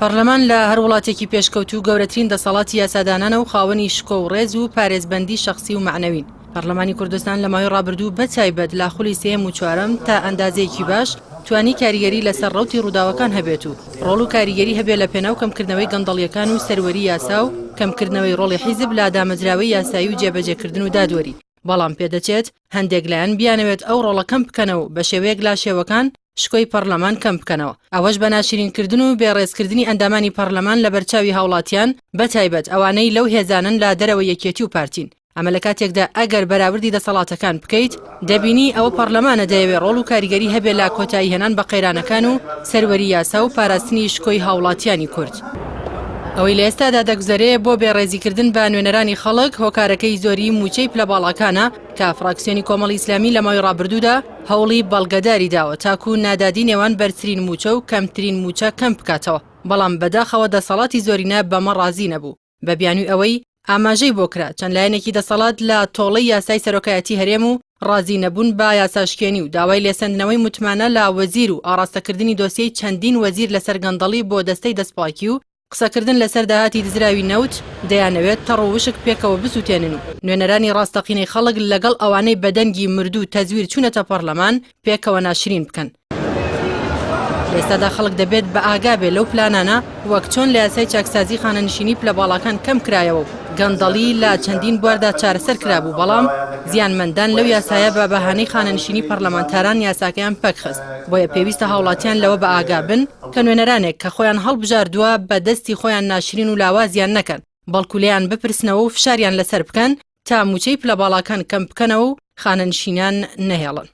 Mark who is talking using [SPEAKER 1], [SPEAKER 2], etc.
[SPEAKER 1] پەڕلەمان لە هەر وڵاتێکی پێشکەوتوو گەورەترین دەسەڵاتی یاسادانانە و خاوەنی شکۆ و ڕێز و پارێزبەندی شەخسی و مەعنەوین. پەڕلەمانی کوردستان لە ماوەی ڕابردوو بە تایبەت لە خولی سێیەم و چوارەم تا ئەندازەیەکی باش توانی کاریگەری لەسەر ڕەوتی ڕووداوەکان هەبێت و ڕۆڵ و کاریگەری هەبێ لە پێناو کەمکردنەوەی گەندەڵییەکان و سەروەری یاسا و کەمکردنەوەی ڕۆڵی حیزب لە دامەزراوەی یاسایی و جێبەجێکردن و دادوەری. بەڵام پێدەچێت هەندێک لایەن بیانەوێت ئەو ڕۆڵە کەم بکەنەوە و بە شێوەیەک لە شێوەکان شکۆی پەڕلەمان کەم بکەنەوە، ئەوەش بە ناشرینکردن و بێڕێزکردنی ئەندامانی پەڕلەمان لەبەرچاوی هاوڵاتیان، بەتایبەت ئەوانەی لەو هێزانەن لە دەرەوەی یەکێتی و پارتین. ئەمە لە کاتێکدا ئەگەر بەراوردی دەسەڵاتەکان بکەیت، دەبینی ئەوە پەڕلەمانە دەیەوێ ڕۆڵ و کاریگەری هەبێ لە کۆتاییهێنان بە قەیرانەکان و سەروەری یاسا و پاراستنی شکۆی هاوڵاتیانی کورد. ئەوەی لە ئێستادا دەگوزەرێ بۆ بێڕێزیکردن بە نوێنەرانی خەڵک هۆکارەکەی زۆری مووچەی پلە باڵاکانە کە فراکسیۆنی کۆمەڵی ئیسلامی لە ماوەی ڕابردوودا هەوڵی بەڵگەداری داوە تاکو نادادی نێوان بەرزترین مووچە و کەمترین مووچە کەم بکاتەوە بەڵام بەداخەوە دەسەڵاتی زۆرینە بەمە ڕازی نەبوو بە بیانووی ئەوەی ئاماژەی بۆ کرا چەند لایەنێکی دەسەڵات لە تۆڵەی یاسای سەرۆکایەتی هەرێم و ڕازی نەبوون بە یاساشکێنی و داوای لێسەندنەوەی متمانە لە وەزیر و ئاڕاستەکردنی دۆسیەی چەندین وەزیر لەسەر گەندەڵی بۆ دەستەی دەستپاکی و قسەکردن لەسەر داهاتی دزراوی نەوت دەیانەوێت تەڕ و وشک پێکەوە بسوتێنن و نوێنەرانی ڕاستەقینەی خەڵک لەگەڵ ئەوانەی بە دەنگی مردوو و تەزویر چوونەتە پەڕلەمان پێکەوە ناشرین بکەن. لە ئێستادا خەڵک دەبێت بە ئاگا بێ لەو پلانانە وەک چۆن لە یاسای چاکسازی خانەنشینی پلە باڵاکان کەم کرایەوە و گەندەڵی لە چەندین بواردا چارەسەر کرابوو بەڵام زیانمەندان لەو یاسایە بە بەهانەی خانەنشینی پەڕلەمانتاران یاساکەیان پەکخست بۆیە پێویستە هاوڵاتیان لەوە بە ئاگا بن کە نوێنەرانێک کە خۆیان هەڵبژاردووە بە دەستی خۆیان ناشرین و لاوازیان نەکەن بەڵکو لێیان بپرسنەوە و فشاریان لەسەر بکەن تا مووچەی پلە باڵاکان کەم بکەنەوە و خانەنشینان نەهێڵن.